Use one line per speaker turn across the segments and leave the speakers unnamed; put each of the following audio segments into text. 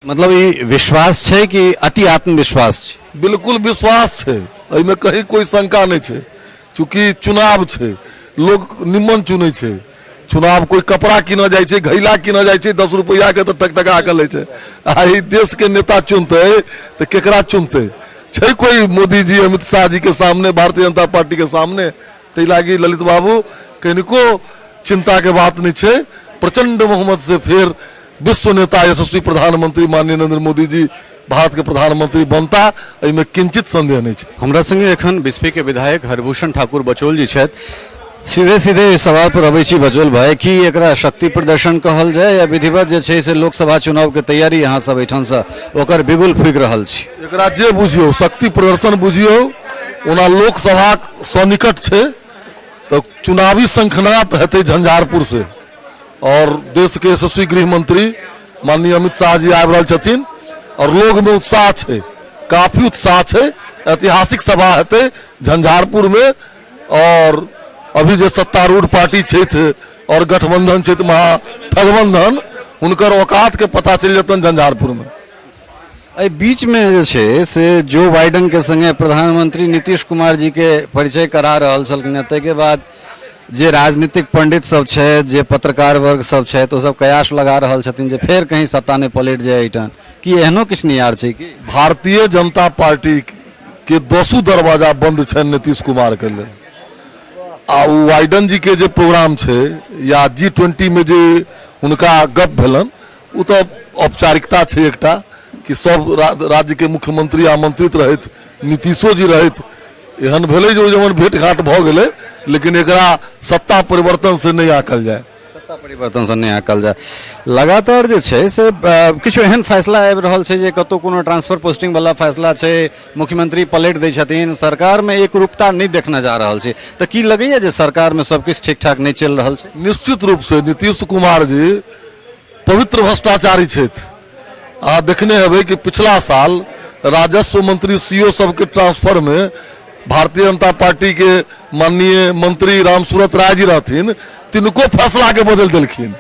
मतलब ई विश्वास छै कि अति आत्मविश्वास छै?
बिल्कुल विश्वास छै, एहिमे कहीं कोई शंका नहि छै। चूँकि चुनाव छै, लोक निम्मन चुनै छै। चुनाव कोई कपड़ा कीनऽ जाइ छै, घैला कीनऽ जाइ छै 10 रुपैआ के, तऽ टकटका के लै छै। आ ई देश के नेता चुनतै तऽ केकरा चुनतै? छै कोई मोदी जी अमित शाह जी के सामने, भारतीय जनता पार्टी के सामने? ताहि लागी ललित बाबू कनिको चिंता के बात नहीं छै। प्रचंड बहुमत से फिर विश्व नेता यशस्वी प्रधानमंत्री माननीय नरेंद्र मोदी जी भारत के प्रधानमंत्री बनता, एहिमे किंचित संदेह नहीं छै।
हमरा संगे एखन बिस्फी के विधायक हरिभूषण ठाकुर बचौल जी छथि। सीधे सीधे इस सवाल पर अबै छी बचौल भाई, कि एकरा शक्ति प्रदर्शन कहल जाय या विधिवत जे छै से लोकसभा चुनाव के तैयारी अहाँ सब एहिठाम से ओकर बिगुल फूकि रहल छी?
एकरा जे बुझियौ, शक्ति प्रदर्शन बुझियौ, ओना लोकसभा सनिकट छै तऽ चुनावी शंखनाद हेतै झंझारपुर से। और देश के यशस्वी गृह मंत्री माननीय अमित शाह जी आबि रहल छथिन और लोग में उत्साह छै, काफी उत्साह छै। ऐतिहासिक सभा हेतै झंझारपुर में। और अभी जे सत्तारूढ़ पार्टी छथि और गठबंधन छथि महाठगबंधन, हुनकर औकात के पता चलि जेतनि झंझारपुर में।
एहि बीचमे जे छै से जो बाइडनके सङ्गे प्रधानमंत्री नीतीश कुमार जीके परिचय करा रहल छलखिन हेँ, ताहिके बाद जे राजनीतिक पंडित सब छथि, जे पत्रकार वर्ग सब छथि, ओ सब कयास लगा रहल छथिन जे फेर कहीं सत्ता नहि पलटि जाय एहिठाम। की एहनो किछु नियार छै की?
भारतीय जनता पार्टी के दसो दरवाजा बंद छनि नीतीश कुमार के लेल। आ ओ बाइडन जी के जे प्रोग्राम छै या G20 में जे हुनका गप भेलनि, ओ तऽ औपचारिकता छै एकटा कि सब राज्य के मुख्यमंत्री आमंत्रित रहथि, नीतीशो जी रहथि। एहन भेलै जे ओहि जमन भेंट घाट भऽ गेलै, लेकिन एकरा सत्ता परिवर्तन से नहि आँकल जाय।
सत्ता परिवर्तन से नहि आँकल जाय। लगातार जे छै से किछु एहन फैसला आबि रहल छै जे कतहु कोनो ट्रांसफर पोस्टिंग वाला फैसला छै, मुख्यमंत्री पलटि दै छथिन, सरकारमे एकरूपता नहि देखने जा रहल छै। तऽ की लगैया जे सरकारमे सबकिछु ठीक ठाक नहि चलि रहल छै?
निश्चित रूप से नीतीश कुमार जी पवित्र भ्रष्टाचारी छथि। अहाँ देखने हेबै कि पिछला साल राजस्व मंत्री सी ओ सबके ट्रांसफरमे भारतीय जनता पार्टी के माननीय मंत्री रामसूरत राय जी रहथिन, तिनको फैसलाके बदलि देलखिन।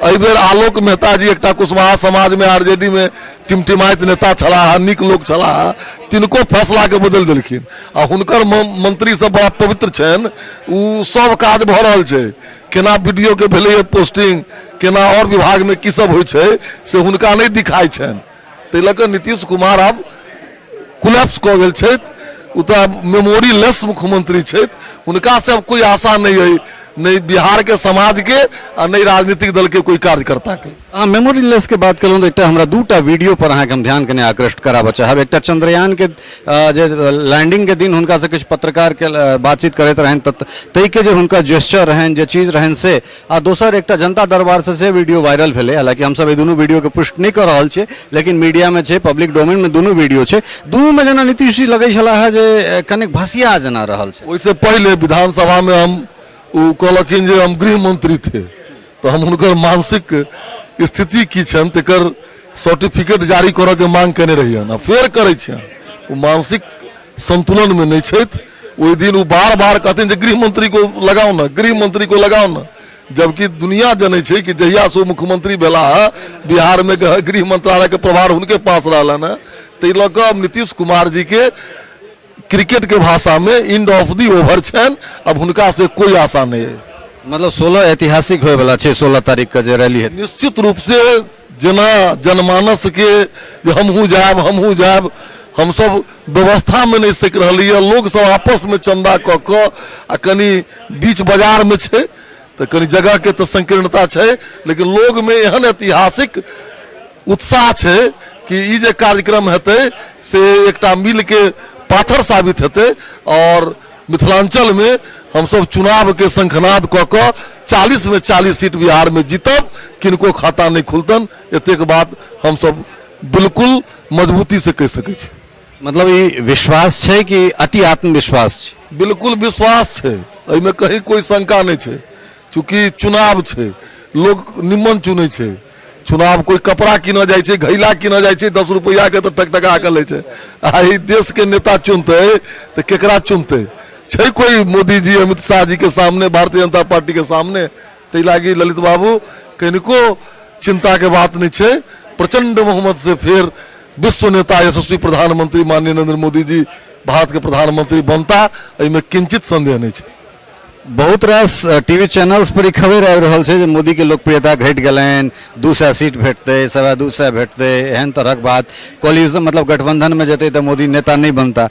एहि बेर आलोक मेहता जी एकटा कुशवाहा समाजमे आरजेडी में टिमटिमाइत नेता छलाह, नीक लोक छलाह, तिनको फैसलाके बदलि देलखिन। आ हुनकर मंत्री सब बड़ा पवित्र छनि, ओ सब काज भऽ रहल छै। केना बी डी ओ के भेलैए पोस्टिंग, केना आओर विभागमे की सब होइ छै से हुनका नहि दिखाइ छनि। ताहि लऽ कऽ नीतीश कुमार आब कोलैप्स कऽ गेल छथि। ओ तऽ आब मेमोरी लेस मुख्यमंत्री छथि, हुनकासँ आब कोइ आशा नहि अइ, नहि बिहारके समाजके आ नहि राजनीतिक दलके कोइ कार्यकर्ताके।
अहाँ मेमोरी लेस के बात केलहुँ तऽ एकटा हमरा दूटा वीडियो पर अहाँके हम ध्यान कने आकृष्ट कराबऽ चाहब। एकटा चंद्रयान के जे लैंडिंग के दिन हुनका से किछु पत्रकार के बातचीत करैत रहनि, ताहिके जे हुनकर जेस्चर रहनि, जे चीज रहनि से, आ दोसर एकटा जनता दरबार से से वीडियो वायरल भेलै। हालांकि हमसब एहि दुनू वीडियो के पुष्ट नहि कऽ रहल छियै, लेकिन मीडिया में छै, पब्लिक डोमेन में दुनू वीडियो छै। दुनू में जेना नीतीश जी लगै छलाह जे कनेक भसिया जेना रहल छै।
ओहिसँ पहिले विधानसभा में हम ओ कहलखिन जे हम गृह मंत्री थे, तऽ हम हुनकर मानसिक स्थिति की छनि तकर सर्टिफिकेट जारी करऽके मांग केने रहियनि आ फेर करै छियनि। ओ मानसिक संतुलनमे नहि छथि। ओहि दिन ओ बार बार कहथिन जे गृह मंत्री को लगाओ ना, गृह मंत्री को लगाओ ना, जबकि दुनिया जनै छै कि जहियासँ ओ मुख्यमंत्री भेला है बिहारमे गृह मंत्रालयके प्रभार हुनके पास रहलनि हेँ। ताहि लऽ कऽ नीतीश कुमार जीके क्रिकेट के भाषा में एंड ऑफ the over छनि, अब हुनका से कोई आशा नहीं है।
मतलब 16 ऐतिहासिक होय वाला छै, 16 तारीख के जे रैली हेतै।
निश्चित रूप से जेना जनमानस के जे हमहूँ जायब हमहूँ जायब, हमसब व्यवस्था में नहीं सकि रहली है। लोग सब आपस में चंदा कऽ कऽ आ कनि बीच बाजार में छै तऽ कनि जगह के तऽ संकीर्णता छै, लेकिन लोग में एहन ऐतिहासिक उत्साह छै कि ई जे कार्यक्रम हेतै से एकटा मिलके पाथर साबित हेतै और मिथिलांचलमे हमसब चुनावके शंखनाद कऽ कऽ 40 में 40 सीट बिहारमे जीतब, किनको खाता नहि खुलतन। एतेक बात हमसब बिल्कुल मजबूती से कहि सकै छी।
मतलब ई विश्वास छै कि अति आत्मविश्वास छै?
बिल्कुल विश्वास छै, एहिमे कहीं कोइ शंका नहि छै। चूँकि चुनाव छै, लोक निम्मन चुनै छै। चुनाव कोई कपड़ा कीनऽ जाइ छै, घैला कीनऽ जाइ छै 10 रुपैआ के, तऽ टकटका के लै छै। आ ई देश के नेता चुनतै तऽ केकरा चुनतै? छै कोई मोदी जी अमित शाह जी के सामने, भारतीय जनता पार्टी के सामने? ताहि लागी ललित बाबू कनिको चिंता के बात नहीं छै। प्रचंड बहुमत से फेर विश्व नेता यशस्वी प्रधानमंत्री माननीय नरेंद्र मोदी जी भारत के प्रधानमंत्री बनता, एहिमे किंचित संदेह नहि छै।
बहुत रास टीवी चैनल्स पर ई खबर आबि रहल छै जे मोदी के लोकप्रियता घटि गेलनि, 200 सीट भेटतै, 225 भेटतै, एहन तरहक बात। कोलिजन मतलब गठबंधन में जेतै तऽ मोदी नेता नहि बनता।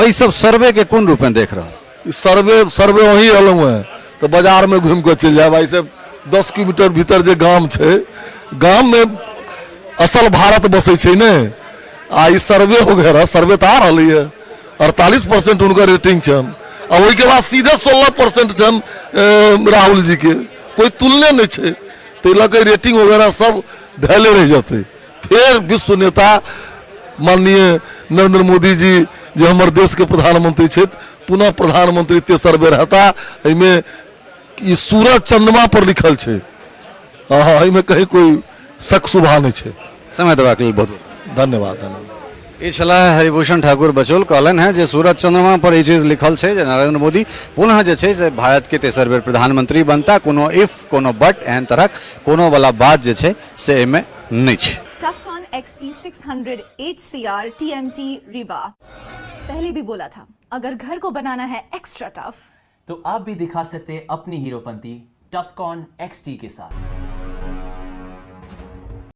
एहि सब सर्वे के कोन रूप में देख रहल?
ई सर्वे वहीं एलहुँ हेँ तऽ बाजारमे घुमि कऽ चलि जायब। एहिसँ 10 किलोमीटर भीतर जे गाम छै, गाममे असल भारत बसै छै ने। आ ई सर्वे वगैरह, सर्वे तऽ आ रहलैए, 48% हुनकर रेटिंग छनि आ ओहिके बाद सीधे 16% छनि राहुल जीके, कोइ तुलने नहि छै। ताहि लऽ कऽ रेटिंग वगैरह सब धैले रहि जेतै। फेर विश्व नेता माननीय नरेंद्र मोदी जी जे हमर देशके प्रधानमंत्री छथि, पुनः प्रधानमंत्री तेसर बेर हेता। एहिमे ई सूरज चंद्रमा पर लिखल छै, हँ, एहिमे कहीं कोइ शक शुभा नहि छै।
समय देबाक लेल बहुत बहुत
धन्यवाद। धन्यवाद।
ई छलाह हरिभूषण ठाकुर बचौल, कहलनि हेँ जे सूरज चंद्रमा पर ई चीज लिखल छै जे नरेंद्र मोदी पुनः जे छै से भारत के तेसर बेर प्रधानमंत्री बनता। कोनो if, कोनो बट, एहन तरहक कोनो वाला बात जे छै से एहिमे नहि छै।
Tufcon XT600 HCR TMT Rewa। पहले भी बोला था, अगर घर को बनाना है एक्स्ट्रा टफ
तो आप भी दिखा सकते हैं अपनी हीरोपंती टफकॉन XT के साथ।